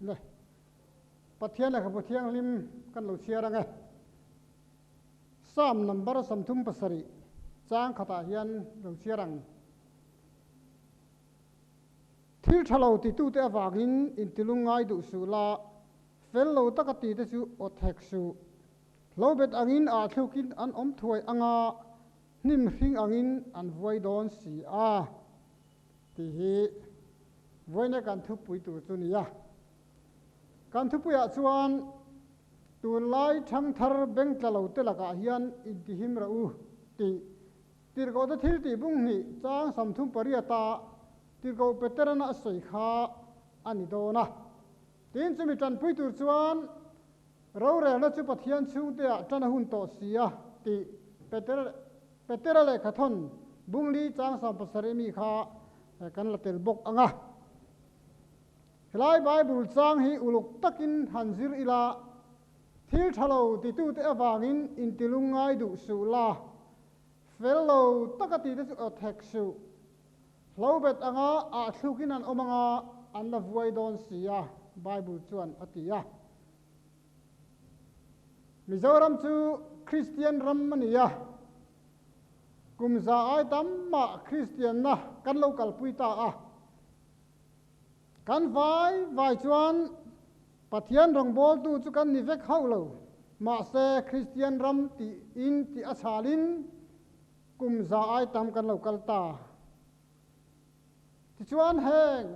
Le, Pathian Lehkhabu Thianghlim kan lo chhiar ang e. Psalm number 37 chang khatah hian lo chhiar ang. Thil tha lo titute avangin intilung ngai duh suh la, fel lo taka tite chu aw thek suh. Hlobet angin ah thlukin an awm thuai anga, hnim hring angin an vuai dawn si a, tih hi vawiina kan thupui tur chu nia. Kan thupuiah chuan tunlai thangthar bengtla lo te lakah hian intihim rawh u tih Tirhkohte thil tih bung hnih chang 38-a Tirhkoh Peterana a sawi kha a ni dawn a. Tin, chumi tanpui tur chuan rorelna chu Pathian chhungteah tan a hun tawh si a tih Petera lehkhathawn bung li chang 70 mi kha kan la tel bawk ang a. Helai Bible chang hi uluk takin han zir ila, Thil tha lo titute avangin intilung ngai duh suh la, fel lo taka tite chu aw thek suh. Hlobet anga ah thlukin an awm anga an la vuai dawn si a, Bible chuan a ti a. Mizoram chu Kristian ram a ni a, kum za ai tam mah Kristianna kan lo kalpui ta a. Kan vai vai chuan Pathian rawngbawltu chu kan ni vek hauh lo, mahse Kristian ram tiin tih a chhalin kum za ai tam kan lo kal ta. Tichuan heng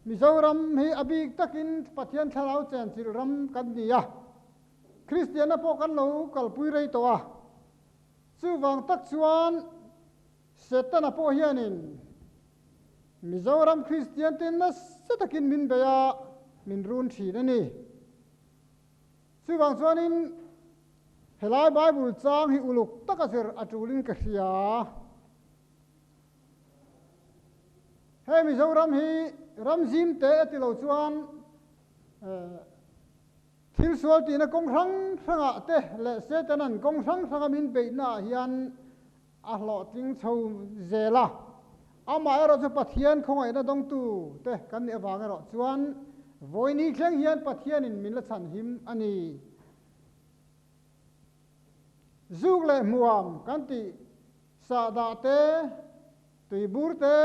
Mizoram hi a bik takin Pathian thlarau chenchilh ram kan ni a, Kristianna pawh kan lo kalpui rei tawh a, chuvang tak chuan Setana pawh hianin Mizoram Kristian te nasa takin min bei a, min run thin a ni. Chuvang chuanin helai Bible chang hi uluk taka zir a tulin ka hria. Hei Mizoram hi ram zim te a ti lo chuan thil sual tihna kawng hrang hrangah te leh Setanan kawng hrang hranga min beihnaah hian A hlawhtling chho zel a, amaherawh chu Pathian khawngaihna dawngtu te kan nih avang erawh chuan vawini thleng hian Pathianin min la chhanhim a ni. Zuk leh hmuam kan tih sahdah te, tuibur te,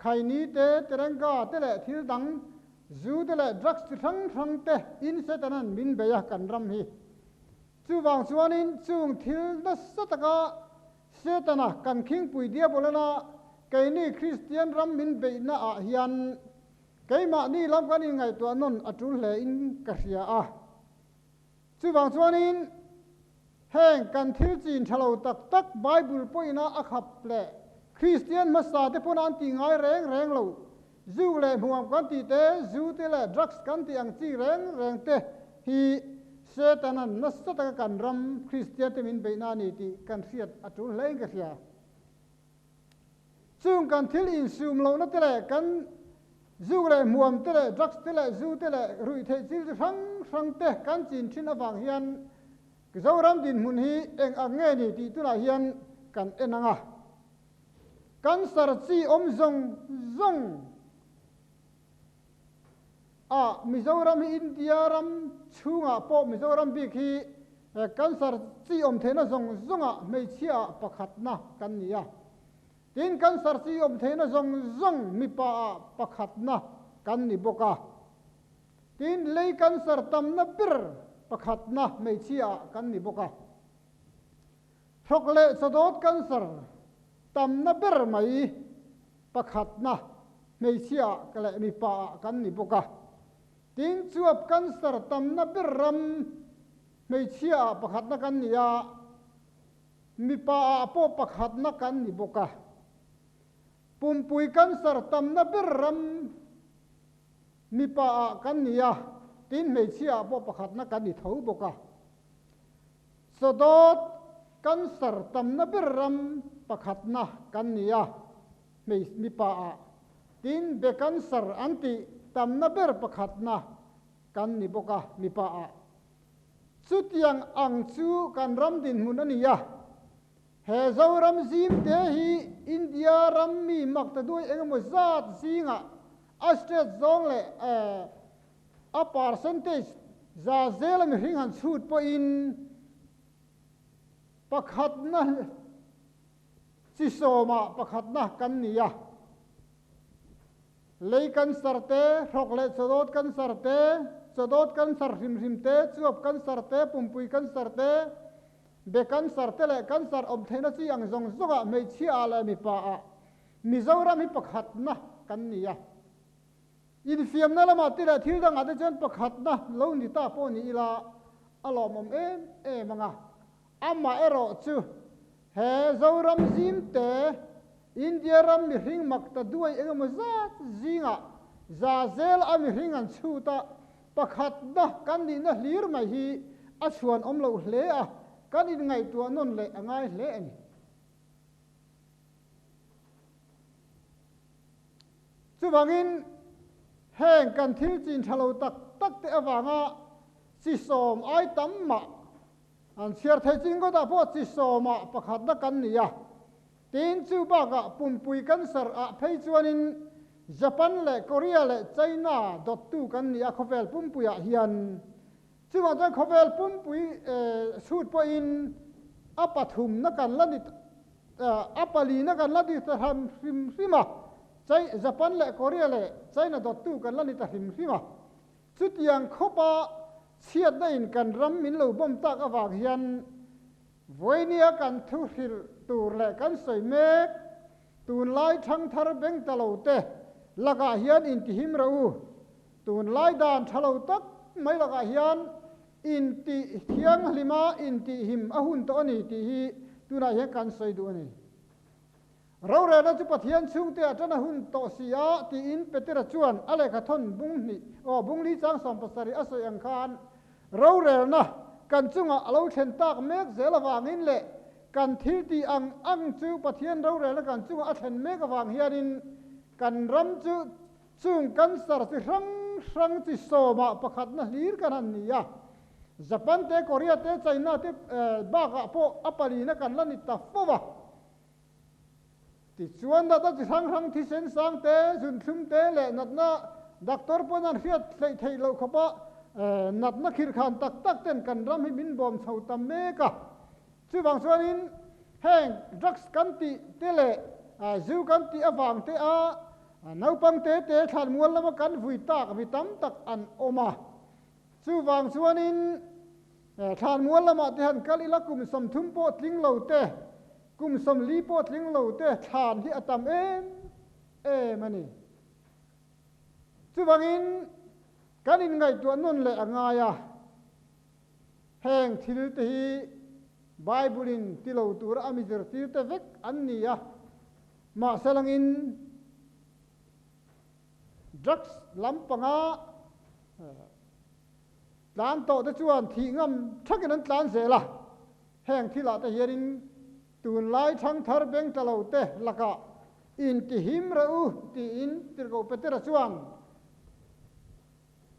khaini te, terengka te leh thil dang zu te leh drugs chi hrang hrang te in Setanan min bei a kan ram hi. Chuvang chuanin chung thil nasa taka Setana kan khingpui diabolana keini Kristian ram min beihna ah hian keimahni lam kan inngaihtuah nawn a tul hle in ka hria a. Chuvang chuanin heng kan thil chin tha lo tak tak Bible pawhin a a khap leh Kristian hmasa te pawn an tih ngai reng reng lo, zu leh hmuam kan tih te, zu te leh drugs kan tih ang chi reng reng te hi Setanan nasa taka kan ram Kristian te min beihna a ni tih kan hriat a tul hle in ka hria. Chung kan thil insum lohna te leh kan zuk leh hmuam te leh drugs te leh zu te leh ruihtheih thil chi hrang hrang te kan chin thin avang hian Zoram dinhmun hi eng ang nge ni tih tunah hian kan en ang a. Cancer chi awm zawng zawng a Mizoram hi India ram chhungah pawh Mizoram bik hi cancer chi awm theihna zawng zawngah hmeichhia ah pakhatna kan ni a. Tin, cancer chi awm theihna zawng zawng mipa ah pakhatna kan ni bawk a. Tin, lei cancer tamna ber pakhatna hmeichhia ah kan ni bawk a. Thawk leh chawdawt cancer tamna ber mai pakhatna hmeichhia ah leh mipa ah kan ni bawk a. Tin, chuap cancer tamna ber ram hmeichhia ah pakhatna kan ni a, mipa ah pawh pakhatna kan ni bawk a. Pumpui cancer tamna ber ram mipa ah kan ni a, tin hmeichhia ah pawh pakhatna kan ni tho bawk a. Chawdawt cancer tamna ber ram pakhatna kan ni a, hmei mipa ah tin be cancer an tih tamna ber pakhatna kan ni bawk a, mipa ah. Chutiang ang chu kan ram dinhmun a ni a. He Zoram zimte hi India ram mi mak ta duai engemaw zat zingah a state zawng leh. A percentage za zela mihring han chhut pawhin pakhatna chi sawmah pakhatna kan ni a. Lei cancer te, hrawk leh chawdawt cancer te, chawdawt cancer hrim hrim te, chuap cancer te, pumpui cancer te, be cancer te leh cancer awm theihna chi ang zawng zawngah hmeichhia ah leh mipa ah Mizoram hi pakhatna kan ni a. Infiamna lamah te leh thil dangah te chuan pakhatna lo ni ta pawh ni ila a lawmawm em em ang a. Amaherawh chu he Zoram zim te India ram mihring mak ta duai eng emaw zat zingah za zel a mihring an chhut a, pakhatna kan nihna hlir mai hi a chhuan awm loh hle a, kan inngaihtuah nawn leh a ngai hle a ni. Chuvangin heng kan thil chin tha lo tak tak te avanga chi sawm ai tam mah an chhiar thei chin ngawtah pawh chi sawmah pakhatna kan ni a. Tin, chu bakah pumpui cancer ah phei chuanin Japan leh Korea leh China dawttu kan ni a khawvel pumpuiah hian. Chuvang chuan khawvel pumpui chhut pawhin a pathumna kan la ni a palina kan la ni ta hram hrim hrim a, Japan leh Korea leh China dawttu kan la ni ta hrim hrim a. Chutiang khawpa chhiatna in kan ram min lo bawm tak avang hian Vawinia kan thu hrilh tur leh kan sawi mek, tunlai thangthar beng ta lo te lakah hian intihim rawh u. Tunlai dan tha lo tak mai lakah hian intih thianghlima intihhim a hun tawh a ni tih hi tunah hian kan sawi duh a ni. Rorelna chu Pathian chhungte ah tan a hun tawh si a tiin Petera chuan a lehkha thawn bung hnih aw bung li chang 70 a sawi ang khan rorelna kan chungah a lo thlen tak mek zel avangin leh kan thil tih ang ang chu Pathian rorelna kan chungah a thlen mek avang hianin kan ram chu chung cancer chi hrang hrang chi sawmah pakhatna hlir kan han ni a. Japan te, Korea te, China te bakah pawh a palina kan la ni ta fo a. Tichuan natna chi hrang hrang thisen sang te, zunthlum te leh natna doctor pawn an hriat hleih theih loh khawpa natna khirhkhan tak tak ten kan ram hi min bawm chho ta mek a. Chuvang chuanin heng drugs kan tih te leh zu kan tih avang te a naupang te te thlanmual lama kan vui tak mi tam tak an awm a. Chuvang chuanin thlanmual lamah te han kal ila kum 30 pawh tling lo te, kum 40 pawh tling lo te thlan hi a tam em em a ni. Chuvangin kan inngaihtuah nawn leh a ngai a, heng thil te hi Bible in ti lo tura a mi zirtir te vek an ni a, mahse langin Drugs lampanga tlan tawh te chuan thih ngam thakin an tlan zel a, heng thilah te hianin tunlai thangthar beng tla lo te lakah intihim reh u tiin Tirhkoh Petera chuan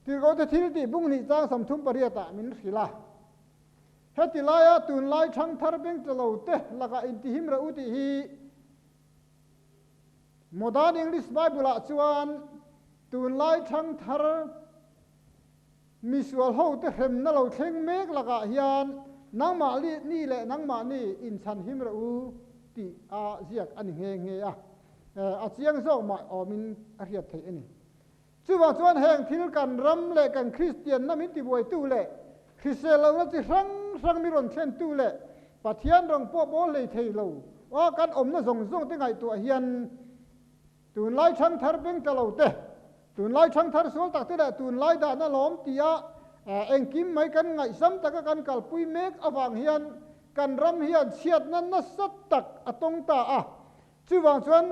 Tirhkoh te thil tih bung hnih chang 38 ah min hrilh a. Heti laia tunlai thangthar beng tla lo te lakah intihim reh u tih hi Modern English Bible-ah chuan tunlai thangthar misual hote hremna lo thleng mek lakah hian nangmah ni leh nangmahni inchhanhim rawh u tih a ziak a ni nghe nghe a, a chiang zawk mah awmin a hriat theih a ni. Chuvang chuan heng thil kan ram leh kan Kristianna min tibuaitu leh hrisel lohna chi hrang hrang mi rawn thlentu leh Pathian rawng pawh bawl hlei thei lo a kan awmna zawng zawng te ngaihtuah hian tunlai thangthar beng ta lo te, tunlai thangthar sual tak te leh tunlai dahna lawm tia engkim mai kan ngaihsam taka kan kalpui mek avang hian kan ram hian chhiatna nasa tak a tawng ta a. Chuvang chuan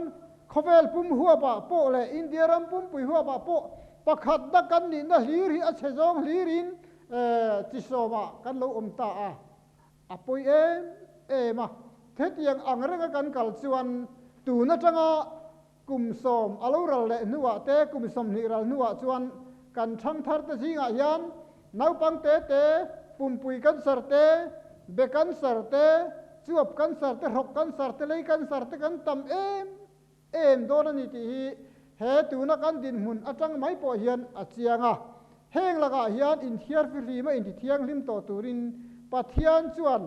khawvel pum huapah pawh leh India ram pumpui huapah pawh pakhatna kan nihna hlir hi a chhe zawng hlirin chi sawmah kan lo awm ta a, a pawi em em a. Hetiang ang renga kan kal chuan tun atanga kum 10 a lo ral leh hnuah te, kum 20 ral hnuah chuan kan thangthar te zingah hian naupang te te, pumpui cancer te, be cancer te, chuap cancer te, hrawk cancer te, lei cancer te kan tam em em dawn a ni tih hi he tuna kan dinhmun atang mai pawh hian a chiang a. Heng lakah hian inthiar fihlima intithianghlim tawh turin Pathian chuan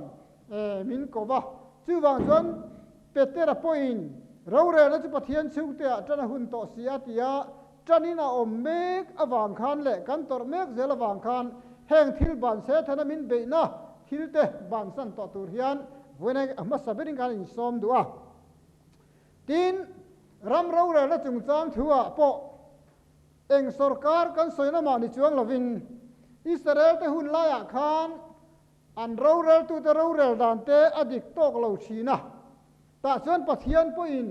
min ko va. Chuvang chuan Petera pawhin rorelna chu Pathian chhungteah tan a hun tawh si a tia tanin a awm mek avang khan leh kan tawrh mek zel avang khan heng thil ban Sethana min beihna thilte bansan tawh tur hian vawiin a hmasa berin khan insawm duh a. Tin, ram rorelna chungchang thu-ah pawh Eng sorkar kan sawi lamah ni chuang lovin Israel te hun laiah khan an roreltute rorel dan te a dik tawk lo thin a, tah chuan Pathian pawhin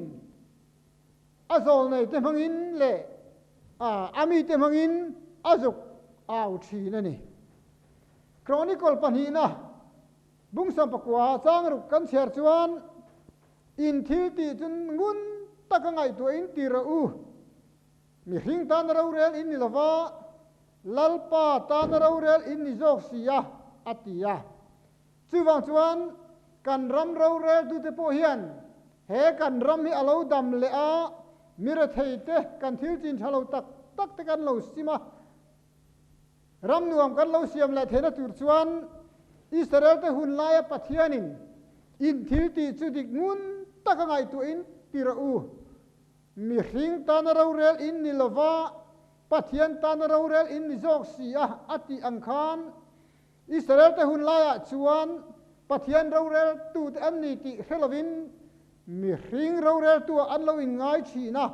a zawlnei te hmangin leh a mite hmangin a zuk au thin a ni. Chronicle pahnihna bungsam pakua changruk kan chhiar chuan in thil tih chu ngun taka ngaihtuahin ti rawh u. Mihring tana rorel in ni lova, Lalpa tana rorel in ni zawk si a, a ti a. Chuvang chuan kan ram roreltute pawh hian he kan ram hi a lo dam leh a, mi retheite kan thil chin tha lo tak tak te kan lo sim a, ram nuam kan lo siam leh theihna tur chuan Israel-te hun laia Pathianin in thil tih chu dik ngun taka ngaihtuahin ti rawh u. Mihring tana rorel in ni lova, Pathian tana rorel in ni zawk si a, a tih ang khan Israel-te hun laiah chuan Pathian roreltute an ni tih hre lovin mihring roreltuah an lo inngai thin a.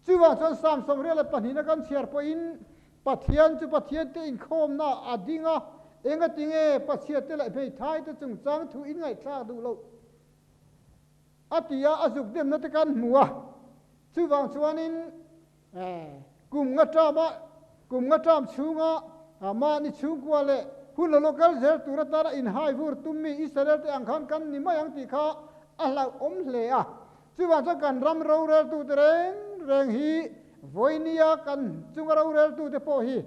Chuvang chuan Psalm 102 a kan chhiar pawhin Pathian chu Pathiante inkhawmnaah a ding a, engatinge Pathiante leh hmeithaite chungchang thu inngaihthlak duh loh? A ti a, a zuk demna te kan hmu a. Chuvang chuanin kum nga ṭama, kum nga ṭam chhunga mahni chhungkua leh hun lo kal zel tur atana inhai vur tummi Israel te ang khan kan ni mai ang tih kha a hlauhawm hle a. Chuvang chuan kan ram roreltute reng reng hi vawinia kan chunga roreltute pawh hi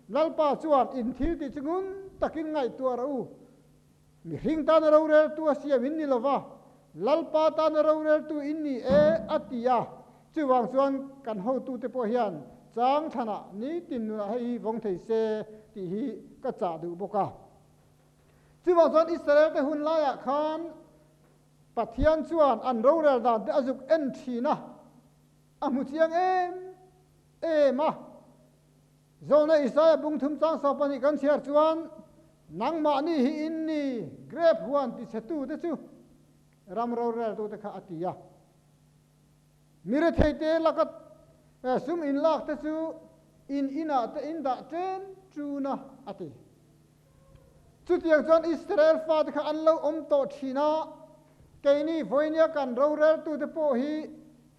Lalpa chuan in thil tih chu ngun takin ngaihtuah rawh u. Mihring tana roreltu a siam in ni lo va, Lalpa tana roreltu in ni e, a ti a. Chuvang chuan kan hotute pawh hian chang thlanah nitin nunah hei hi vawng thei se tih hi ka chah duh bawk a. Chuvang chuan Israel-te hun laiah khan Pathian chuan an rorel dan te a zuk en thin a, a hmu chiang em em a. Zawlna Isaia bung thum chang sau pahnih kan chhiar chuan, Nangmahni hi in ni, grep huan tichhetute chu ram roreltute kha a ti a. Mi retheite laka sum inlakte chu in inah te in dah ṭen ṭun a, a ti. Chutiang chuan Israel fate kha an lo awm tawh ṭhin a, keini vawinia kan roreltute pawh hi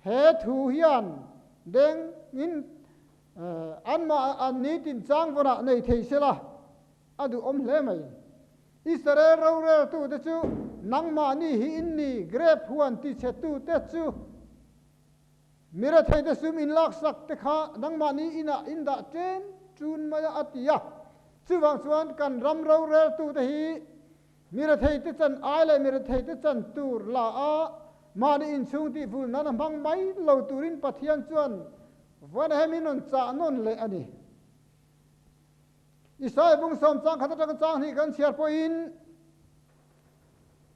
he thu hian dengin Anmah an nitin changvawnah nei thei sela a duhawm hle mai. Israel roreltute chu nangmahni hi in ni, grep huan tichhetute chu mi retheite sum in laksak te kha nangmahni inah in dah ṭen ṭun mai a, a ti a. Chuvang chuan kan ram roreltute hi mi retheite chan ai leh mi retheite chan tur la a, mahni inchhung tihful nan a hmang mai lo turin Pathian chuan Vawiin min rawn chah nawn leh a ni. Isaiah bung sawm chang khat atanga chang hnih kan chhiar pawhin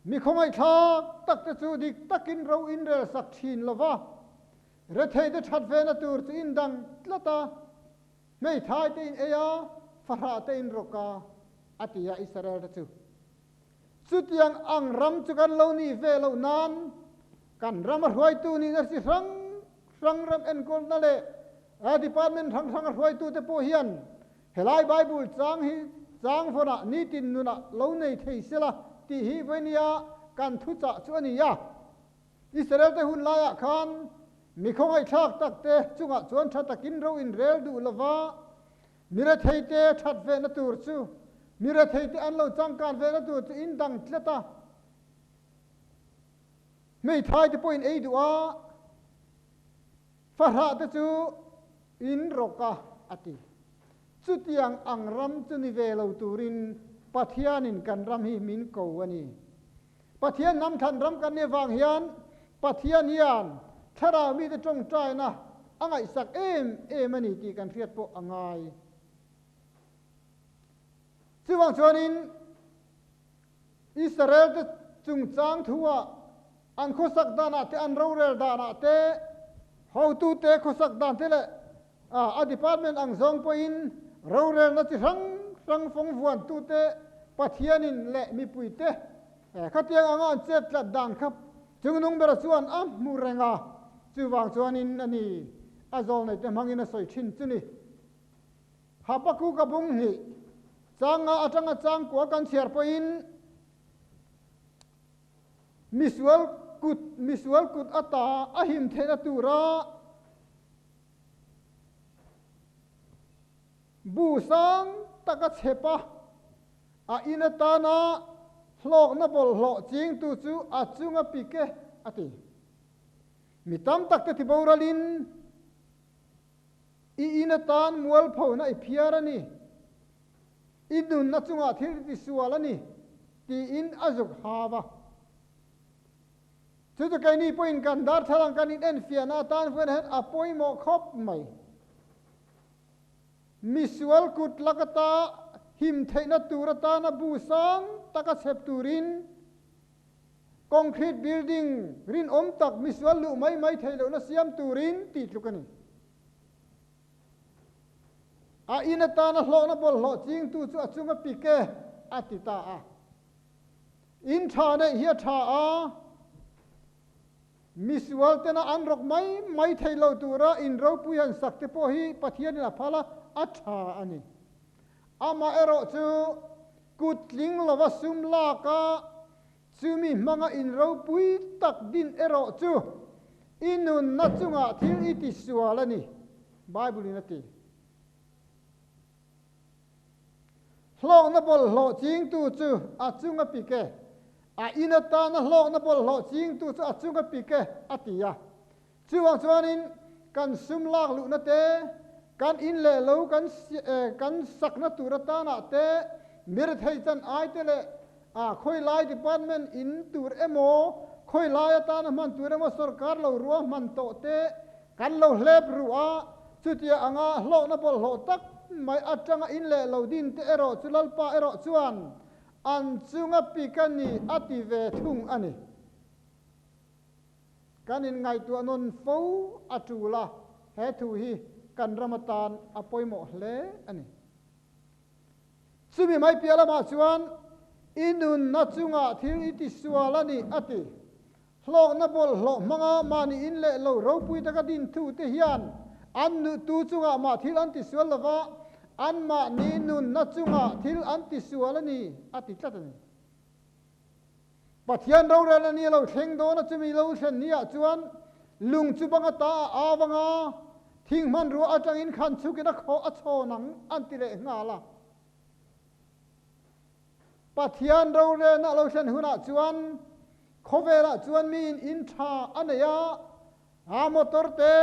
mi khawngaihthlak tak te chu dik takin ro inrel sak thin lo va, rethei te that vena tur chu indang tlat a, hmeithai te in ei a, fahrah te in rawk a, a ti a Israel te chu. Chutiang ang ram chu kan lo nih ve loh nan kan rama hruaitu nihna chi hrang hrang ram enkawlna leh department hrang hranga hruaitute pawh hian helai Bible chang hi chang vawnah nitin nunah lo nei thei sela tih hi vawinia kan thuchah chu a ni a. Israel te hun laiah khan mi khawngaihthlak takte chungah chuan tha takin ro inrel duh lova mi retheite that vehna tur chu mi retheite an lo changkan vehna tur chu in dang tlat a. Hmeithai te pawhin ei duh a, fahrah te chu in rawk a, a ti. Chutiang ang ram chu ni ve lo turin Pathianin kan ram hi min ko a ni. Pathian hnam thlan ram kan nih avang hian Pathian hian thlarau mite tawngtaina a ngaihsak em em a ni tih kan hriat pawh a ngai. Chuvang chuanin Israel te chungchang thuah an khawsak danah te, an rorel danah te, hotute khawsak dan te leh a department ang zawng pawhin rorelna chi hrang hrang fawng vuantute Pathianin leh mipuite khatiang anga an chet tlat dan kha chungnung bera chuan a hmu reng a, chuvang chuanin a ni a zawlneite hmangin a sawi thin chu ni. Habakkuk-a bung hnih changa atanga changkua kan chhiar pawhin misual kut misual kut ata a him theihna tura bu sang taka chhep a, a in atana hlawkna bawlhhlawh chingtu chu a chunga pik e, a ti. Mi tam tak te tiboralin I in atan mualphona i phiar a ni, i nunna chungah thil i tisual a ni, tiin a zuk hau a. Chu chu keini pawhin kan darthlalang kan inenfiahna atan vuan hian a pawimawh khawp mai. Misual kut lak ata him theihna tur atana bu sang taka chhep turin Concrete building rinawm tak misual luh mai mai theih lohna siam turin tih tluk a ni. A in atana hlawhna bawlhhlawh chingtu chu a chunga pik e, a ti ta a. In tha neih hi a tha a, misual tena an rawk mai mai theih loh tura in ropui han sak te pawh hi Pathianin a phal a, a tha a ni. Amaherawh chu kut tling lova sum lak a, chumi hmanga in ropui tak din erawh chu i nunna chungah thil i ti sual a ni, Bible in a ti. Hlawkna bawlhhlawh chingtu chu a chunga pik e, a in atana hlawkna bawlhhlawh chingtu chu a chunga pik e, a ti a. Chuvang chuanin kan sum lak luhna te, kan in leh lo kan kan sakna tur atanah te, mirethei chan ai te leh a khawilai department in tur emaw, khawilai atana hman tur emaw sorkar lo rua hman tawh te kan lo hlep ruh a, chutia anga hlawhna bawlhhlawh tak mai atanga in leh lo din te erawh chu Lalpa erawh chuan an chunga pik a ni a ti ve thung a ni. Kan inngaihtuah nawn fo a tul a, he thu hi kan ram atan a pawimawh hle a ni. Chumi mai piah lamah chuan i nunna chungah thil i tisual a ni a ti. Hlawkna bawlhhlawh hmanga mahni in leh lo ropui taka din thute hian an nuhtu chungah mah thil an tisual lova, anmahni nunna chungah thil an tisual a ni a ti tlat a ni. Pathian rorel a ni lo thleng dawn a, chumi lo thlen ni ah chuan lung chu bang ata a au ang a, thing hmanrua atangin khan chhukin a khaw a chhawn ang an ti leh nghal a. Pathian rorelna a lo thlen hunah chuan khawvelah chuan miin in tha a nei a, a motor te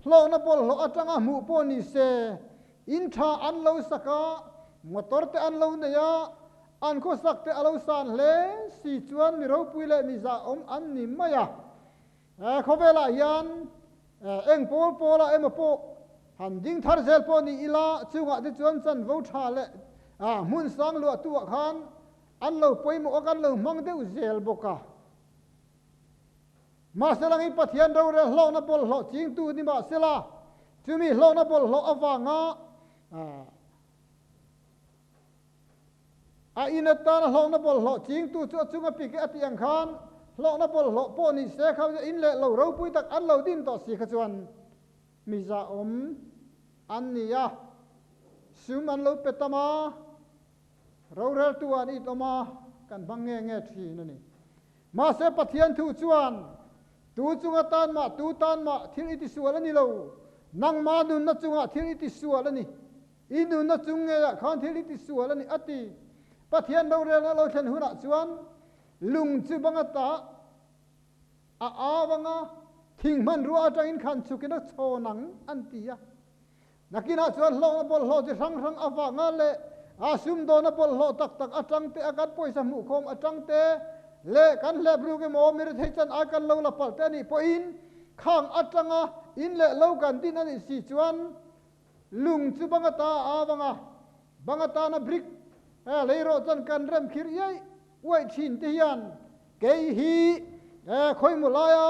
hlawhna bawlhhlawh atanga hmuh pawh ni se, in tha an lo sak a, motor te an lo nei a, an khawsak te a lo san hle si chuan mi ropui leh mi zahawm an ni mai a. Khawvelah hian eng pawl pawlah emaw pawh han ding thar zel pawh ni ila, chungah te chuan chanvo tha leh hmun sang luahtuah khan an lo pawimawh a, kan lo hmang deuh zel bawk a. Mahsela ngi Pathian rorel hlawhna bawlhhlawh chingtu ni mahsela, chumi hlawhna bawlhhlawh avanga a in atana hlawhna bawlhhlawh chingtu chu a chunga pik e a tih ang khan hlawhna bawlhhlawh pawh ni se kha in leh lo ropui tak an lo din tawh si kha chuan mi zahawm an ni a, sum an lo pe tam a, roreltu an it awm a, kan hmang nge nge thin a ni. Mahse Pathian thu chuan, Tu chunga tan mah, tu tan mah thil i tisual a ni lo, nangma nunna chungah thil i tisual a ni, i nunna chung ngeiah khan thil i tisual a ni, a ti. Pathian rorelna lo thlen hunah chuan lung chu banga ta a au anga thing hmanrua atangin khan chhukin a chhawn ang, an ti a. Nakinah chuan hlawkna bawlhhlawh chi hrang hrang avanga leh a sumdawna bawlhhlawh tak tak atang te a kan pawisa hmuhkhawm atang te leh kan hlep ruk emaw mi rethei chan ai kan lo la palh te anih pawhin khang atanga in leh lo kan din anih si chuan lung chu banga ta a avanga Bang atana brick lei rawh chuan kan rem khir iai uaih thin te hian kei hi khawimaw laia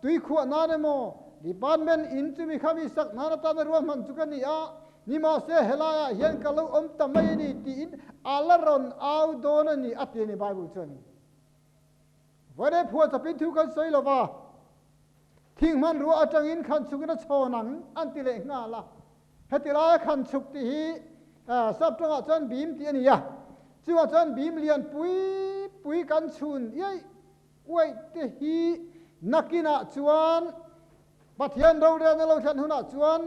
tui khuah nan emaw department in chumi khami sak nan atana ruahman chu ka ni a, nimahse helaiah hian ka lo awm ta mai a ni tiin a la rawn au dawn a ni a ti a ni Bible chuan. Vawrei phuah chapin thu kan sawi lo va, thing hmanrua atangin khan chhukin a chhawn ang an ti leh nghal a. Heti laia khan chhuk tih hi sap tawngah chuan bim tih a ni a, chuvang chuan bim lian pui pui kan chhun iaih uaih te hi nakinah chuan Pathian rorelna lo thlen hunah chuan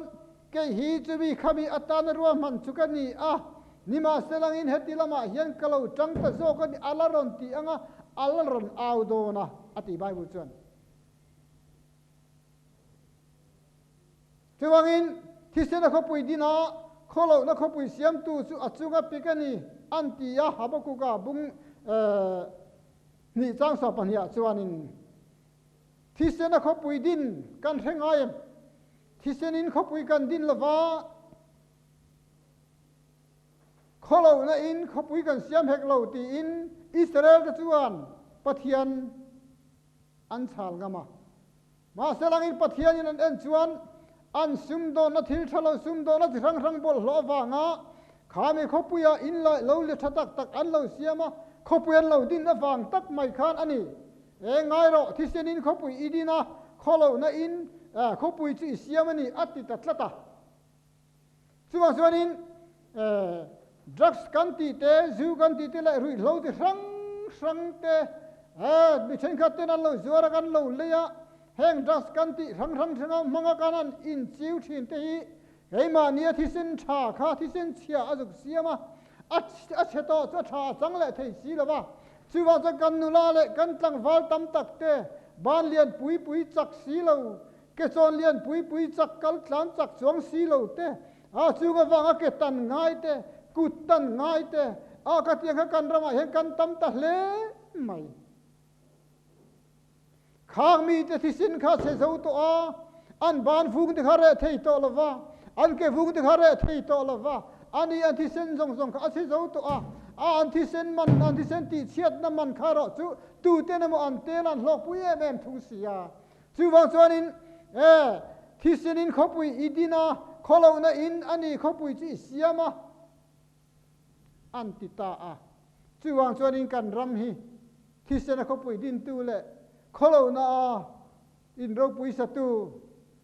kei hi chumi khami atana ruahman chu ka ni a, nimahselangin heti lamah hian ka lo tang ta zawk a ni, a la rawn tih anga a la rawn au dawn a, a ti Bible chuan. Chuvangin thisena khawpui dina khawlohna khawpui siamtu chu a chunga pik a ni, an ti a, Habakuka bung hnih chang 22ah chuanin. Thisena khawpui din kan hre ngai em? Thisenin khawpui kan din lova, khawlohna in khawpui kan siam hek lo tiin Israel te chuan Pathian an chhal ngam a. Mahse langin Pathianin an en chuan an sumdawnna thil tha lo sumdawnna chi hrang hrang bawlhhlawh avanga khami khawpuia in laih lo le tha tak tak an lo siam a, khawpui an lo din avang tak mai khan a ni. E ngai rawh, thisenin khawpui i din a, khawlohna in khawpui chu i siam a ni, a ti ta tlat a. Chuvang chuanin drugs kan tih te, zu kan tih te leh ruihhlo chi hrang hrang te mi thenkhat ten an lo zuar a, kan lo lei a, heng drugs kan tih hrang hrang hranga hmanga kan han inchiu thin te hi keimahnia thisen tha kha thisen chhia a zuk siam a, a chhe tawh chu a tha a chang leh thei si lo va. Chuvang chuan kan nula leh kan tlangval tam tak te ban lian pui pui chak si lo, ke chawn lian pui pui chak kal tlan chak chuang si lo te, a chung avanga ke tan ngai te, kut tan ngai te, a ka tiang kha kan ramah hian kan tam ta hle mai. Khang mite thisen kha chhe zo tawh a, an ban vung te kha reh thei tawh lo va, an ke vung te kha reh thei tawh lo va, ani an thisen zawng zawng kha a chhe zo tawh a, a an thisen man, an thisen tihchhiatna man kha erawh chu tuten emaw an tel an hlawkpui em em thung si a. Chuvang chuanin, e, thisenin khawpui i din a, khawlohna in ani khawpui chu i siam a, an ti ta a. Chuvang chuanin kan ram hi thisena khawpui dintu leh khawlohna a in ropui satu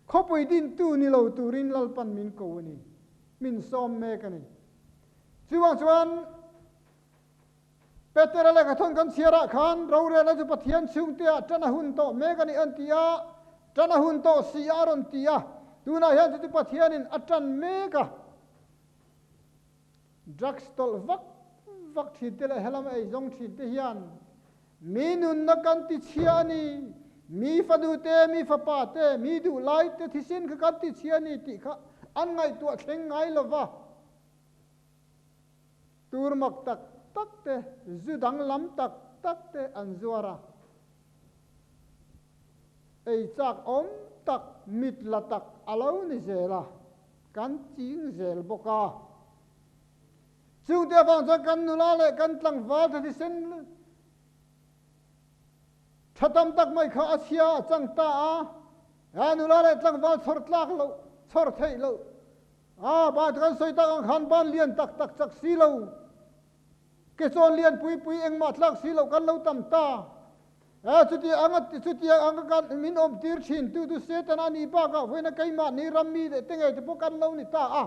khawpui dintu ni lo turin Lalpan min ko a ni, min sawm mek a ni. Chuvang chuan Petera lehkha thawn kan chhiarah khan rorelna chu Pathian chhungteah tan a hun tawh mek a ni an ti a, tan a hun tawh si a a rawn ti a, tunah hian chu chu Pathianin a tan mek a. Drugs tawlh vak vak thin te leh helam eizawng thin te hian mi nunna kan ti chhia a ni, mi fanu te, mi fapa te, mi duh lai te thisen kha kan ti chhia a ni tih kha an ngaihtuah thleng ngai lo va. Tur mak tak tak te, zu danglam tak tak te an zuar a. Ei chak awm tak, mit la tak a lo ni zel a. Kan ching zel bawk a. Chungte avang chuan kan nula leh kan tlangval tha thisen tha tam tak mai kha a chhia a chang ta a. A nula leh tlangval chhawr tlak loh, chhawr theih loh, a ban kan sawi tak ang khan ban lian tak tak chak si lo, ke chawn lian pui pui engmah tlak si loh kan lo tam ta. A chuti anga chutiang anga kan min awm tir thin tu chu Setana a nih bakah vawiina keimahni ram mi leh te ngei te pawh kan lo ni ta a.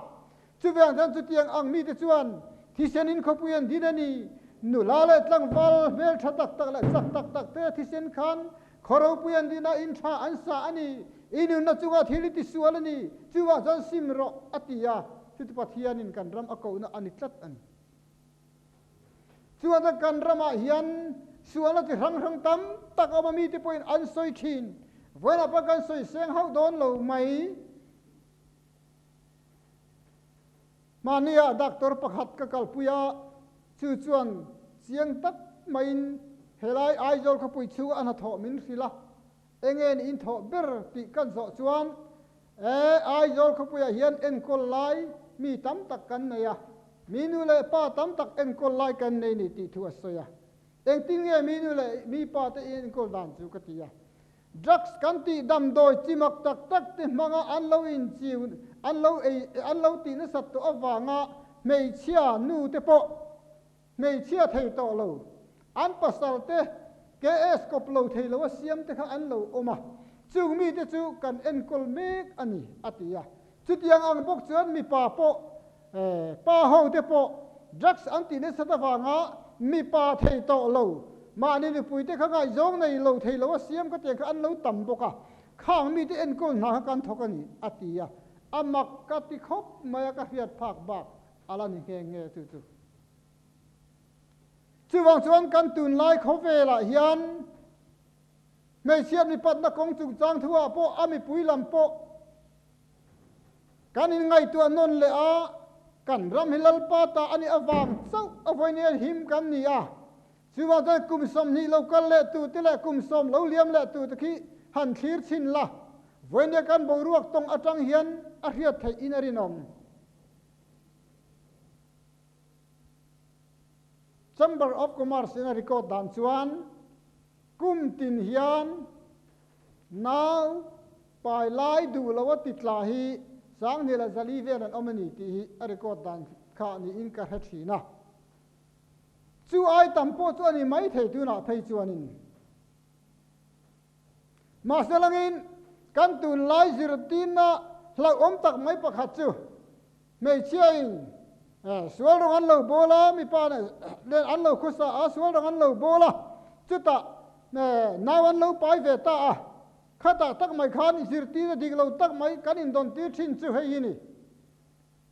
Chuvang chuan chutiang ang mite chuan thisenin khawpui an din a ni. Nula leh tlangval hmel tha tak tak leh chak tak tak te thisen khan khaw ropui an din a, in tha an sa a ni. I nunna chungah thil i tisual a ni. Chuvang chuan sim rawh a ti a. Chuti Pathianin kan ram a kohna a ni tlat a ni. Chuan kan ramah hian sualna chi hrang hrang tam tak awm a, mite pawhin an sawi thin. Vawiinah pawh kan sawi seng hauh dawn lo mai. Mahnia doctor pakhat ka kalpui a, chu chuan chiang tak maiin helai Aizawl khawpui chhunga a hnathawh min hrilh a, enge ni in thawh ber tih kan zawh chuan, E, Aizawl khawpuiah hian enkawl lai mi tam tak kan nei a. Mi nu leh pa tam tak enkawl lai kan nei ni tih thu a sawi a. Engtin nge mi nu leh mi pa te in enkawl dan chu ka ti a. Drugs kan tih damdawi chi mak tak tak te hmanga an lo inchiu, an lo ei, an lo tih nasat tawh avanga hmeichhia nu te pawh hmeichhia thei tawh lo, an pasal te KS kawp lo thei lo a siam te kha an lo awm a, chung mite chu kan enkawl mek a ni, a ti a. Chutiang ang bawk chuan mipa pawh, pa ho te pawh drugs an tih nasat avanga mipa thei tawh lo, mahni nupui te kha ngaihzawng nei lo thei lo a siam ka tiang kha an lo tam bawk a, khang mite enkawl hna kha kan thawk a ni, a ti a. A mak ka ti khawp mai a, ka hriat phak bak a la ni nghe nghe chu chu. Chuvang chuan kan tunlai khawvelah hian hmeichhiat mipatna kawng chungchang thuah pawh a mipui lam pawh kan inngaihtuah nawn leh a, kan ram hi Lalpa ta a nih avang chauh a vawinia him kan ni a. Chuvang chuan kum 20 lo kal leh tute leh kum 10 lo liam leh tute khi han thlir chhin la, vawinia kan boruak tawng atang hian a hriat theih in a rinawm. Chamber of Commerce in a record dan chuan kum tin hian nau pai lai duh lo a ti tla hi Sanghnih leh Zali vel an awm a ni tih hi a record dan kha niin ka hre thin a. Chu ai tam pawh chu a ni mai thei tunah phei chuanin. Mahse langin kan tunlai zirtirna hlauhawm tak mai pakhat chu Hmeichhiain sual rawng an lo bawl a, mipa nen an lo khawsa a, sual rawng an lo bawl a, chutah nau an lo pai ve ta a, khatah tak mai khan zirtirna dik lo tak mai kan indawn tir thin chu hei hi ni.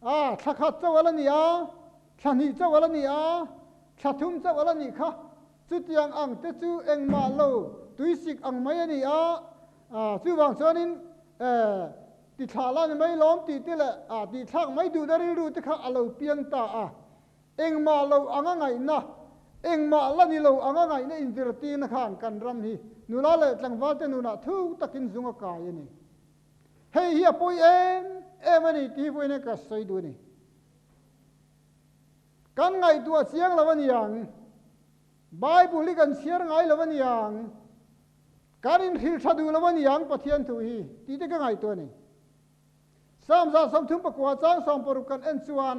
A, thla khat chauh a la ni a, thla hnih chauh a la ni a, thla thum chauh a la nih kha, chutiang ang te chu engmah lo tuisik ang mai a ni a, chuvang chuanin Ti thlah la ni mai lawm tih te leh ah tih thlak mai duhna rilru te kha a lo piang ta a. Engmah lo anga ngaihna, engmah la ni lo anga ngaihna inzirtirna khan kan ram hi nula leh tlangval te nunah thuk takin zung a kai a ni. Hei hi a pawi em em a ni tih hi vawiin ka sawi duh a ni. Kan ngaihtuah chiang lo a niang. Bible hi kan chhiar ngai lo a niang. Kan inhrilh tha duh lo a niang Pathian thu hi tih te ka ngaihtuah a ni. Psalm 39 chang 60 kan en chuan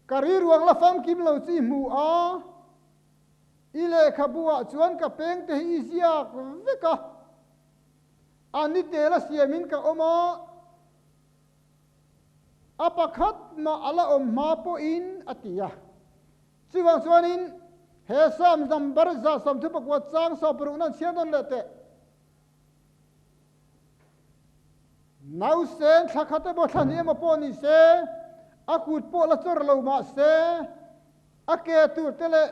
Ka riruang la famkim lo chi hmu a, i lehkhabu ah chuan ka peng te hi i ziak vek a, a ni tel a siamin ka awm a, a pakhat mah a la awm hma pawhin a ti a. Chuvang chuanin he Psalm number 39 chang 60 nan chhiar nawn leh teh. Nausen thla khat emaw thla hnih emaw pawh ni se, a kut pawh la chawr lo mah se, a ke tur te leh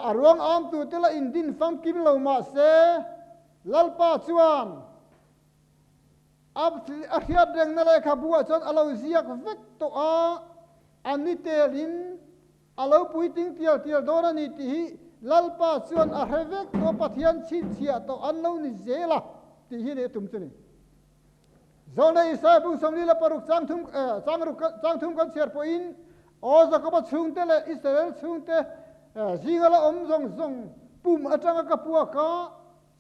a ruang am tur te la indin famkim lo mah se, Lalpa chuan a hriat rengna lehkhabu ah chuan a lo ziak vek tawh a, a ni telin a lo puitling tial tial dawn a ni tih hi Lalpa chuan a hre vek tawh a, Pathian chhinchhiah tawh an lo ni zel a tih hi ni a tum chu ni. Zawlnei Isaiah bung 46 chang thum chang ruk chang thum kan chhiar pawhin Aw Jakoba chhungte leh Israel chhungte zinga la awm zawng zawng pum atanga ka puak a,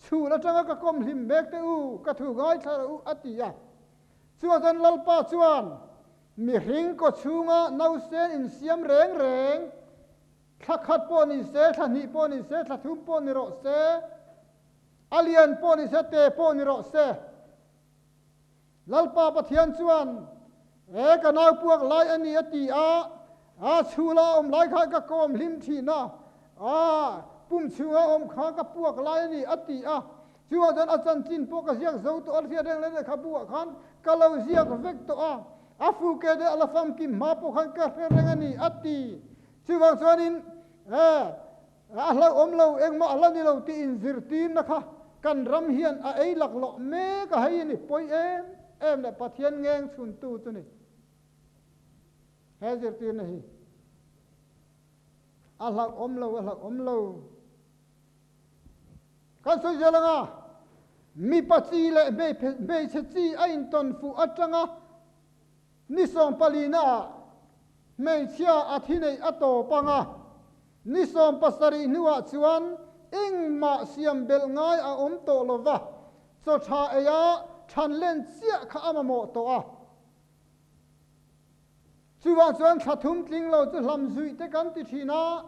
Chhul atanga ka kawm hlim mek teh u, ka thu ngaithla rawh u, a ti a. Chuvang chuan Lalpa chuan mihring kaw chhunga nausen insiam reng reng, thla khat pawh ni se, thla hnih pawh ni se, thla thum pawh ni rawh se, a lian pawh ni se, te pawh ni rawh se, Lalpa Pathian chuan, E ka nau puak lai a ni a ti a, a chhula a awm lai kha ka kawm hlim thin a, a pum chhunga awm kha ka puak lai a ni a ti a. Chuvang chuan a chanchin pawh ka ziak zo tawh a, hriat reng leh lehkhabu ah khan ka lo ziak vek tawh a, a fuke te a la famkim hma pawh khan ka hre reng a ni a ti. Chuvang chuanin, E A hlauhawm lo, engmah a la ni lo tih inzirtirna kha kan ram hian a ei laklawh mek a, hei a ni pawi em em leh Pathian ngeng chhuntu chu ni. He zirtirna hi a hlauhawm lo, a hlauhawm lo. Kan sawi zel anga mipa chi leh hmeichhe chi a intawn fuh atanga. Ni sawmpalina ah hmeichhia a thi neih a tawp ang a, ni 70 hnuah chuan engmah siam belh ngai a awm tawh lo va, chaw tha eia than len chiah kha a mamawh tawh a. Chuvang chuan thla thum tling lo chu hlam zuih te kan ti thin a,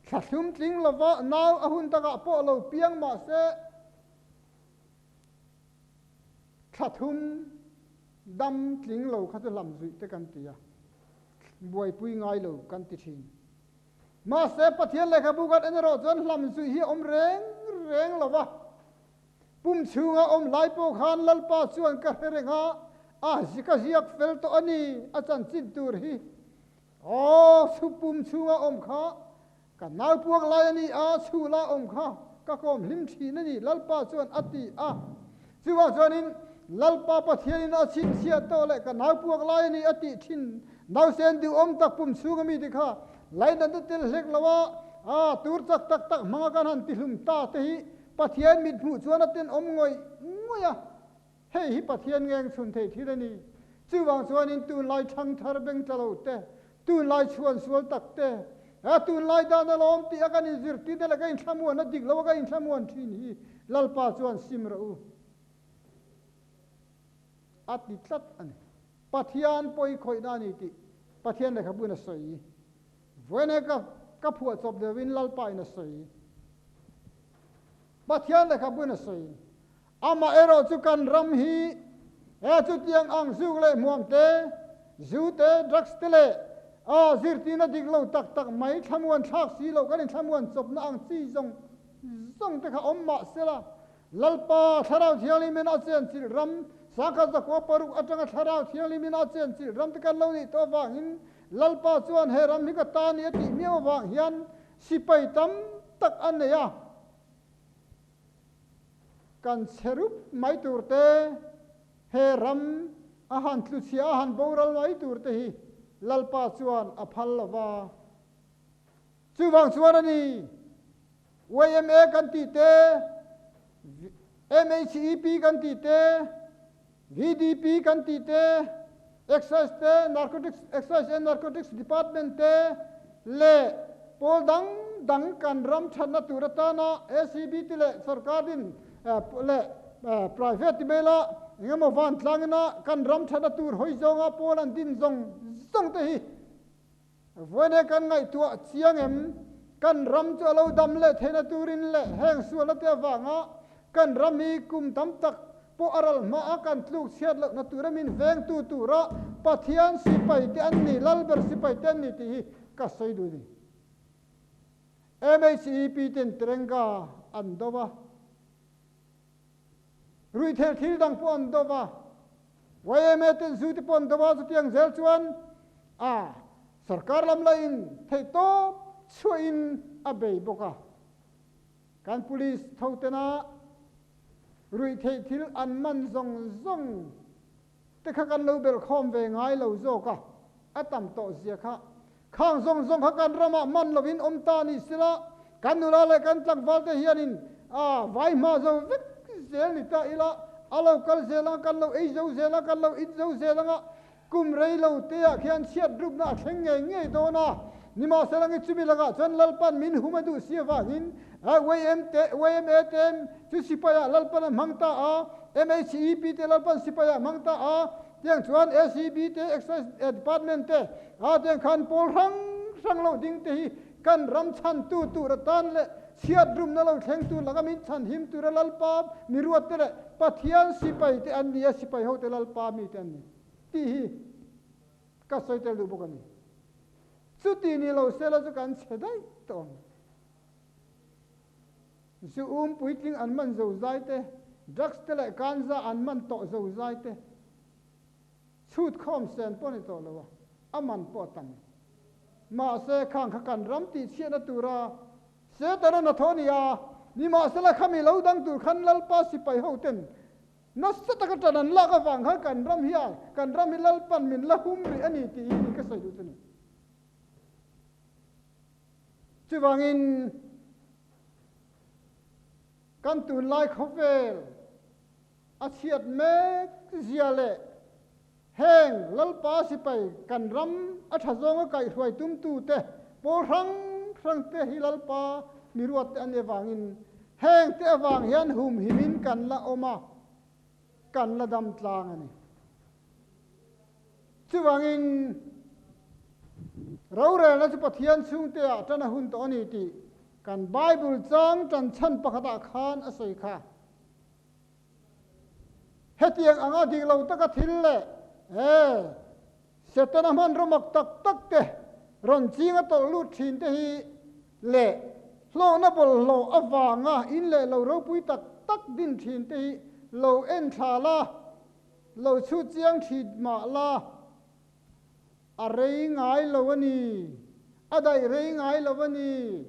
thla thlum tling lova nau a hun takah pawh lo piang mah se, Thla thum dam tling lo kha chu hlam zuih te kan ti a, buaipui ngai lo kan ti thin. Mahse, Pathian lehkhabu kan en erawh chuan hlam zuih hi a awm reng reng lo va. Pum chhunga awm lai pawh khan Lalpa chuan ka hre reng a, a ka ziak fel tawh a ni, a chanchin tur hi. Aw, chu pum chhunga awm kha Ka naupuak lai a ni a, chhula awm kha ka kawm hlim thin a ni, Lalpa chuan a ti a. Chuvang chuanin Lalpa Pathianin a chhinchhiah tawh leh ka naupuak lai a ni a tih thin nausen duhawm tak pum chhunga mite kha lainatna tel hlek lo a, a tur chak tak tak hmanga kan han tihlum ta te hi Pathian mithmuh chuan a tenawm ngawih ngawih a. Hei hi Pathian ngeng chhun thei thil a ni. Chuvang chuanin tunlai thangthar beng tla lo te, tunlai chhuan sual tak te, a tunlai dan alawm tih a kan inzirtirna leh ka inthlamuan a dik lo a ka inthlamuan thin hi Lalpa chuan sim rawh u a ti tlat a ni. Pathian pawi khawihna a ni tih Pathian lehkhabuin a sawi. Vawiin ka ka phuah chawp deuhin Lalpa in a sawi. Pathian lehkhabuin a sawi. Amah erawh chu kan ram hi he chutiang ang zuk leh hmuam te, zu te, drugs te leh a zirtirna dik lo tak tak mai thlamuan thlak si loh kan inthlamuan chawpna ang chi zawng zawng te kha awm mah sela, Lalpa Thlarau Thianghlimin a chenchilh ram, sangkhat zakua paruk atanga Thlarau Thianghlimin a chenchilh ram te kan lo nih tawh avangin Lalpa chuan he ram hi ka ta ni a tih miau avang hian sipai tam tak a nei a. Kan chhe rup mai tur te, he ram a han tluchhia a han boral mai tur te hi Lalpa chuan a phal lo va. Chuvang chuan a ni, YMA kan tih te, MHEP kan tih te, VDP kan tih te, Excise te, Narcotics, Excise and Narcotics Department te leh pawl dang dang kan ram thatna tur atana ACB te leh sorkar din leh private ti mai la engemaw vantlangina kan ram thatna tur hawi zawnga pawl an din zawng zawng te hi Vawiin kan ngaihtuah chiang em? Kan ram chu a lo dam leh theihna turin leh heng sualna te avanga kan ram hi kum tam tak pawh a ral hma a kan tluk chhiat lohna tura min vengtu tura Pathian sipai te an ni, Lalber sipai te an ni tih hi ka sawi duh a ni. MHEP ten Terenga an do va, ruihtheih thil dang pawh an do va, YMA ten zu te pawh an do va, chutiang zel chuan a sarkar lam lahin theihtawp chhuahin a bei bawk a. Kan police tho tena ruihtheih thil an man zawng zawng te kha kan lo belhkhawm ve ngai lo zawk a, a tam tawh zia kha. Khang zawng zawng kha kan ramah man lovin awm ta ni sela, kan nula leh kan tlangval te hianin a vai hma zo vek zel ni ta ila, a lo kal zel anga kan lo ei zo zel a, kan lo in zo zel anga kum rei lo te ah khian chhiat rupna a thleng ngei ngei dawn a. Nimahsela nge chumi lakah chuan Lalpan min hum a duh si avangin YM te, YMA te chu sipaiah Lalpan a hmang ta a, MHEP te Lalpan sipaiah a hmang ta a, Tiang chuan ACB te, Excise Department te, a tiang khan pawl hrang hrang lo ding te hi kan ram chhantu tur atan leh chhiat rumna lo thleng tur laka min chhanhim tura Lalpa miruat te leh Pathian sipai te an ni a, sipai ho te Lalpa mi te an ni tih hi ka sawi tel duh bawk a ni. Chuti ni lo sela chu kan chhe daih tawh ang. Zu um puitling an man zo zai te, drugs te leh kanza an man tawh zo zai te, chhut khawm sen pawh ni tawh lo a, a man pawh a tam. Mahse, khang kha kan ram tih chhiatna tura Setana hnathawh a ni a, nimahsela khami lo dang tur khan Lalpa sipai ho ten nasa taka tan an lak avang khan kan ram hian kan ram hi Lalpan min la hum rih a ni tih hi ni ka sawi duh chu ni. Chuvangin kan tunlai khawvel a chhiat mek zia leh Heng Lalpa sipai kan ram a tha zawnga kaihhruai tumtute pawl hrang hrangte hi Lalpa mi ruatte an nih avangin hengte avang hian humhimin kan la awm a, kan la dam tlang a ni. Chuvangin rorelna chu Pathian chhungteah tan a hun tawh a ni tih kan Bible chang tan chhan pakhatah khan a sawi kha. Hetiang anga dik lo taka thil leh he Setana hmanraw mak tak tak te rawn ching a tawlh lut thin te hi leh hlawhna bawlhhlawh avanga in leh lo ropui tak tak din thin te hi lo en thla la, lo chhut chiang thin mah la, a rei ngai lo a ni, a daih rei ngai lo a ni.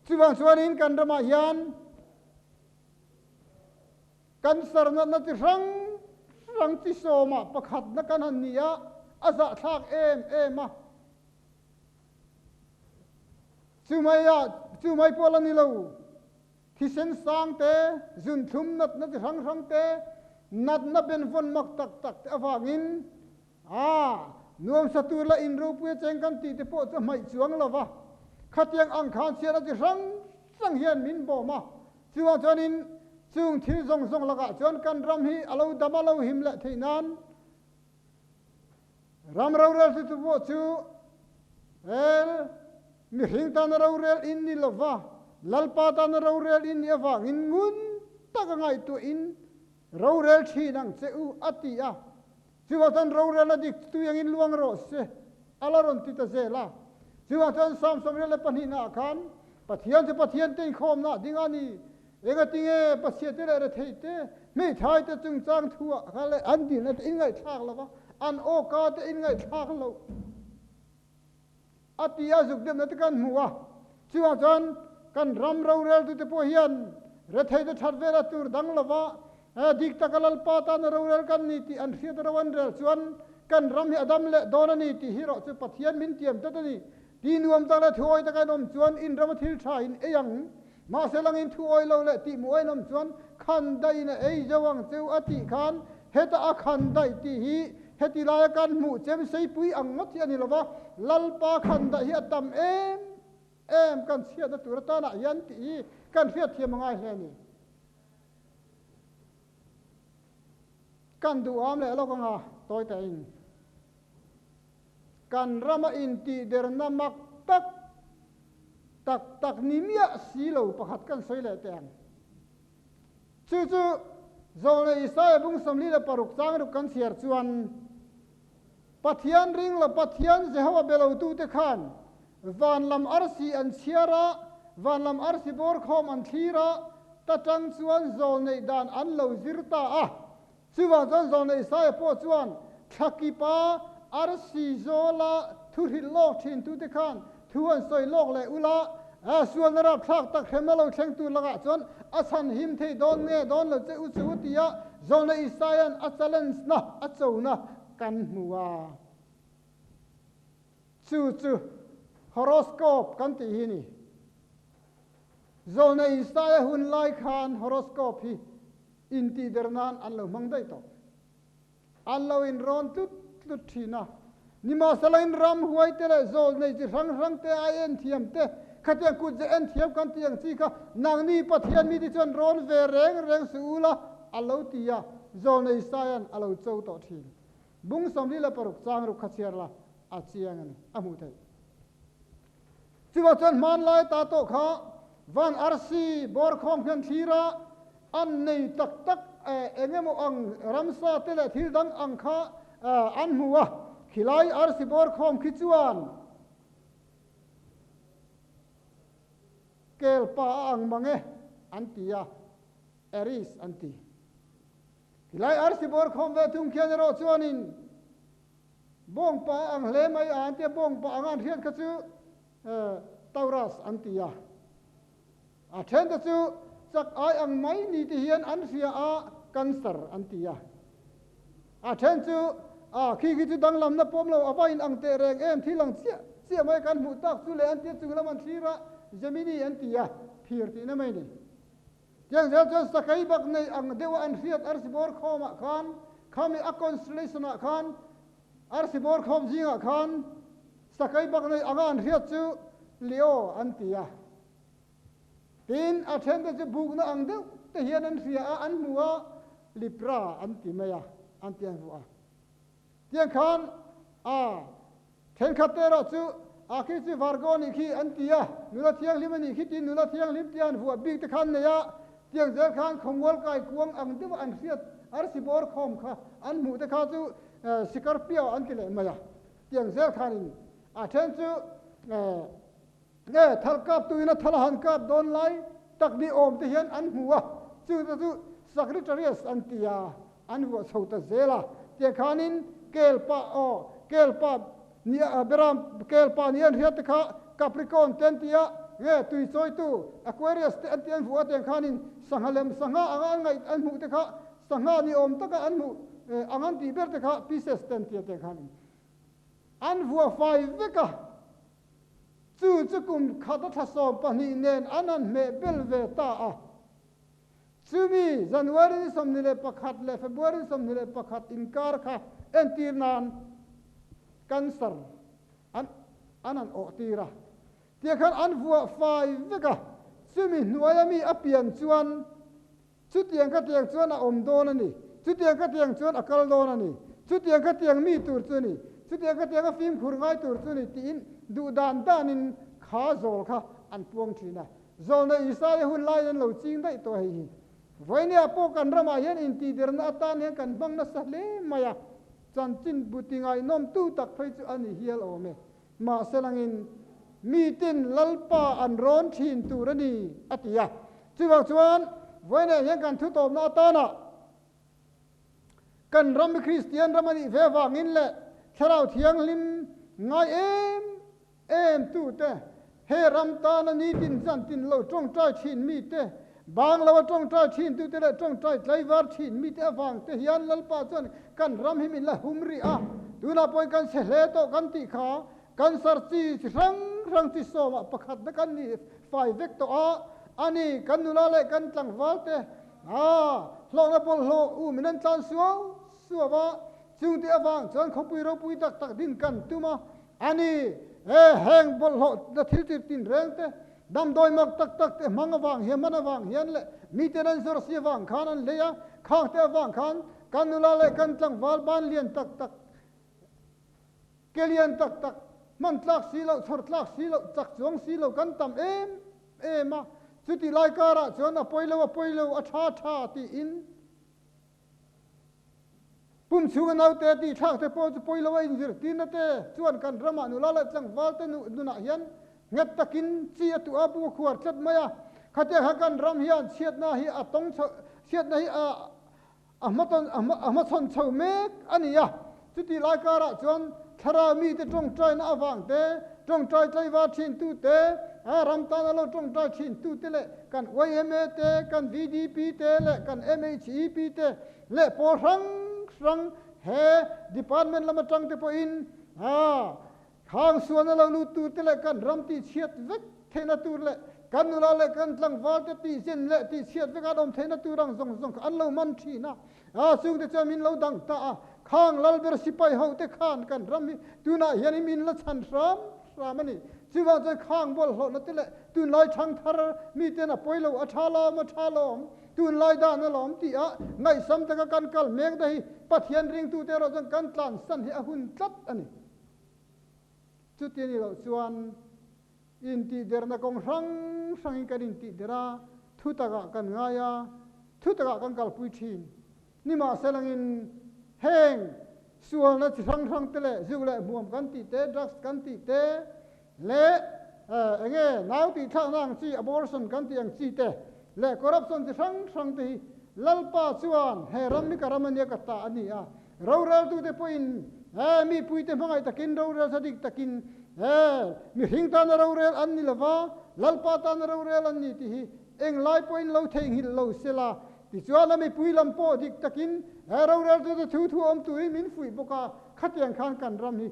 Chuvang chuanin kan ramah hian cancer natna chi hrang hrang chi sawmah pakhatna kan han ni a, a zahthlak em em a. Chumaiah chumai pawh la ni lo, thisen sang te, zunthlum natna chi hrang hrang te, natna benvawn mak tak tak te avangin A, nuamsa tur la in ropui a cheng kan tih te pawh chu hmaih chuang lo va, khatiang ang khan chhiat a chi hrang hrang hian min bawm a, chuvang chuanin chung thil zawng zawng lakah chuan kan ram hi a lo dam a lo him leh theih nan ram rorel chu chu pawh chu el mihring tana rorel in ni lo va, Lalpa tana rorel in nih avangin ngun taka ngaihtuahin rorel thin ang che u a ti a. Chuvang chuan rorelna dik tui angin luang rawh se, a la rawn ti ta zel a. Chuvang chuan Psalm 22 ah khan, Pathian chu Pathian te inkhawmna ding a ni, engatinge Pathian te leh retheih te, hmeithai te chungchang thu ah kha leh an dilna te in ngaihthlak lo va, an awka te in ngaihthlak loh a ti a, zuk deuhna te kan hmu a. Chuvang chuan kan ram roreltute pawh hian rethei te that vela tur dang lova dik taka Lalpa tana rorel kan ni tih an hriat ro an rel chuan kan ram hi a dam leh dawn a ni tih hi erawh chu Pathian min tiam tlat a ni. Ti nuam tak leh thuawi taka in awm chuan in rama thil tha in ei ang. Mahse langin thuawi lo leh tih muain awm chuan khan daih in a ei zo ang cheu a tih khan heta a khan daih tih hi heti laia kan hmuh chem seipui ang ngawt hi a ni lova, Lalpa khan daih hi a tam em em kan chhiatna tur atanah hian tih hi kan hriatthiam a ngai hle a ni. Kan duham leh lawk anga tawi tahin kan rama intihderna mak tak tak tak ni miah si lo pakhat kan sawi leh teh ang. Chu chu Zawlnei Isaia bung 46 chang ruk kan chhiar chuan Pathian ring lo Pathian Jehovah be lotute khan van lam arsi an chhiar a, van lam arsi bawr khawm an thlir a, ta tang chuan zawlneih dan an lo zir ta a. Chuvang chuan Zawlnei Isaia pawh chuan thlakipa arsi zawla thu hrilh lawk thintute khan thu an sawi lawk leh ula, sualna rapthlak tak hremna lo thleng tur lakah chuan a chhan him thei dawn nge dawn lo che u chu u tia Zawlnei Isaia'n a challenge na, a cho na kan hmu a. Chu chu horoscope kan tih hi ni. Zawlnei Isaia hun lai khan horoscope hi intihder nan an lo hmang daih tawh. An lo inrawn tlut tlut thin a. Nimahsela in ram huai te leh zawlnei chi hrang hrang te ai en thiam te, khatiang kut ze en thiam kan tih ang chi kha nangni Pathian mite chuan rawn ve reng reng suh ula a lo ti a, zawlnei Isaia'n a lo cho tawh thin. Bung 46 chang ruk kha chhiar la, a chiang a ni, a hmuh theih. Chuvah chuan hmanlai ta tawh kha van arsi bawr khawm hian thlir a, an nei tak tak eng emaw ang ramsa te leh thil dang ang kha an hmu a, khilai arsi bawr khawm khi chuan kel pa a ang mang e an ti a, Aries an ti. Khilai arsi bawr khawm ve thung khian erawh chuanin Bawngpa a ang hle mai a, an tia bawngpa anga an hriat kha chu Taurus an ti a. A thente chu chak ai ang mai ni ti hian an hria a, Cancer an ti a. A then chu a khi khi chu danglamna pawm lo a va in ang teh reng em thil ang chiah chiah mai kan hmuh tak chu le an tia chung lam an thlir a, Gemini an ti a, phir tihna mai ni. Tiang zel chuan sakei bak nei ang deuha an hriat arsi bawr khawmah khan. Khami a constellation ah khan arsi bawr khawm zingah khan sakei bak nei anga an hriat chu Leo an ti a. Tin, a thente chu bukna ang deuh te hian an hria a, an hmu a, Libra an ti mai a, an ti an vuah a. Tiang khan a thenkhat te erawh chu a khi chu Virgo nih khi an ti a, nula thianghlim a nih khi tiin nula thianghlim tia an vuah bik te khan nei a, tiang zel khan khawmual kai kuang ang deuha an hriat arsi bawr khawm kha an hmuh te kha chu Scorpio an ti leh mai a, tiang zel khanin a then chu nge thal kap tuin a thal a han kap dawn lai tak ni awm te hian an hmu a, chu te chu Sagittarius an ti a, An vuah chho ta zel a, tiang khanin kelpa aw, kelpa ni a beram kelpa ni an hriat te kha Capricorn te an ti a, nge tui chawitu Aquarius te an ti an vuah a, tiang khanin sangha lem sangha anga an ngaih an hmuh te kha sangha ni awm taka an hmuh ang an tih ber te kha Pisces te an ti a, tiang khanin an vuah fai vek a, chu chu kum khat a thla 12 nen an han hmeh bel ve ta a. Chumi January ni 21 leh February 21 inkar kha entir nan cancer an an han awh tir a. Tiang khan an vuah fai vek a, chumi hnuaia mi a pian chuan chutiang kha tiang chuan a awm dawn a ni, chutiang kha tiang chuan a kal dawn a ni, chutiang kha tiang mi tur chu a ni, chutiang kha tianga fimkhur ngai tur chu a ni tiin duh dan danin kha zawl kha an puang thin a. Zawlna Isaia hun laiin an lo ching daih tawh hei hi. Vawinia pawh kan ramah hian intihderna atan hian kan hmang nasa hle mai a, chanchin bu ti ngaihnawmtu tak phei chu a ni hial awm e. Mahse langin, Mitin Lalpa an rawn thin tur a ni, a ti a. Chuvang chuan, vawinia hian kan thutawpna atana kan ram hi Kristian ram a nih ve avangin leh Thlarau Thianghlim ngai em em tute, he ram tana nitin zantin lo tawngtai thin mite, bang loa tawngtai thin tute leh tawngtai tlaivar thin mite avang te hian Lalpa chuan kan ram hi min la hum rih a, tunah pawhin kan chhe hle tawh kan tih kha cancer chi chi hrang hrang chi sawmah pakhatna kan ni fai vek tawh a, ani kan nula leh kan tlangval te a hlawhna bawlhhlawh u min an tlan suau suau a, chungte avang chuan khawpui ropui tak tak din kan tum a. A ni, he heng bawlhhlawh na thil tir tin reng te, damdawi mak tak tak te hmang avang hian, hman avang hian leh miten an zawr si avang khan an lei a, khang te avang khan kan nula leh kan tlangval ban lian tak tak, ke lian tak tak, hman tlak si loh, chhawr tlak si loh, chak chuang si lo kan tam em em a, chutih lai karah chuan a pawi lo a pawi lo, a tha tha tiin, Pum chhunga naute tih thlak te pawh chu pawi lo a inzirtirna te chuan kan ramah nula leh tlangval te nunah hian nghet takin chi a tuah a, bu a khuar tlat mai a. Khatiang kha kan ram hian chhiatna hi a tawng chho, chhiatna hi a a hmatawn a hmachhawn chho mek a ni a. Chutih lai karah chuan thlarau mite tawngtaina avang te, tawngtai tlaivar thintu te, a ram tana lo tawngtai thintu te leh kan yma te, kan VDP te leh kan MHEP te leh pawl hrang hrang he department lam atang te pawhin a khang sualna lo lut tur te leh kan ram tihchhiat vek theihna tur leh kan nula leh kan tlangval te tihzin leh tihchhiat vek an awm theihna tur ang zawng zawng kha an lo man thin a. A chungte chuan min lo dang ta a, khang lalber sipai ho te khan kan ram hi tunah hian min la chhan hram hram a ni. Chuvang chuan khang bawlhhlawhna te leh tunlai thangthar miten a pawi lo, a tha lawm, a tha lawm, tunlai dan a lawm tih a ngaihsam taka kan kal mek na hi Pathian ringtute erawh chuan kan tlansan hi a hun tlat a ni. Chuti a nih loh chuan intihderna kawng hrang hrangin kan intihder a, thu takah kan ngai a, thu takah kan kalpui thin. Nimahselangin heng sualna chi hrang hrang te leh zuk leh hmuam kan tih te, drugs kan tih te leh eng nge nau tihthlakna ang chi, abortion kan tih ang chi te leh corruption chi hrang hrang te hi Lalpa chuan he ram hi ka ram a nia ka ta a ni a, Roreltute pawhin he mipuite hmangaih takin rorel sa dik takin he mihring tana rorel an ni lova, Lalpa tana rorel an ni tih hi englai pawhin lo theihnghilh lo sela. Tichuan a mipui lam pawh dik takin he roreltute thu thu awm turin min fuih bawk a, khatiang khan kan ram hi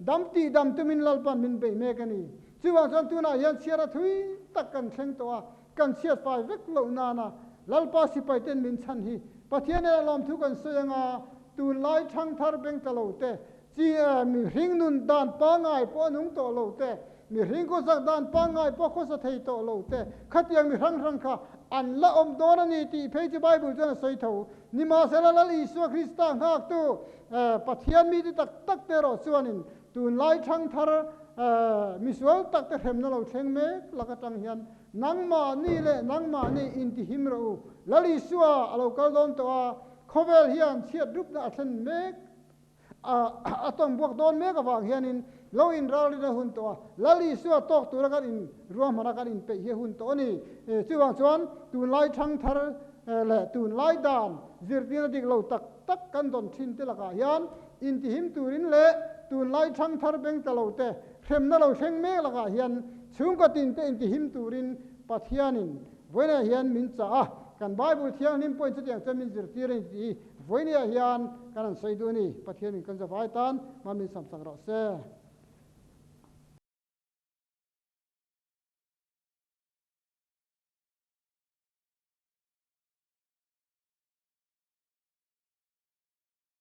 dam tih dam tumin Lalpa'n min beih mek a ni. Chuvang chuan tunah hian chhiar a thui tak kan thleng tawh a, kan chhiat fai vek loh nana Lalpa sipaiten min chhan hi. Pathian hnenah lawmthu kan sawi anga tunlai thangthar beng ta lo te, chi mihring nun dan pangngai pawh a nung tawh lo te, mihring khawsak dan pangngai pawh khawsa thei tawh lo te, khatiang mi hrang hrang kha an la awm dawn a ni tih phei chu Bible chuan a sawi tho. Nimahsela Lal Isua Krista nghaktu Pathian mite tak tak te erawh chuanin tunlai thangthar misual tak te hremna lo thleng mek lak atang hian nangmahni leh nangmahni intihim rawh u. Lal Isua a lo kal dawn tawh a, khawvel hian chhiat rupna a thlen mek a tawng buak dawn mek avang hianin lo inralrin a hun tawh a, Lal Isua tawk tura kan in ruahman a kan inpeih hi a hun tawh a ni. Chuvang chuan tunlai thangthar leh tunlai dan zirtirna dik lo tak tak kan dawn thin te lakah hian intihim turin leh tunlai thangthar beng ta lo te hremna lo thleng mek lakah hian chhungkaw tin te intihim turin Pathianin vawiinah hian min chah a, kan Bible thianghlim pawhin chutiang chuan min zirtir a ni tih hi vawiinah hian kan han sawi duh a ni. Pathianin kan zavai tan hma min samsak rawh se.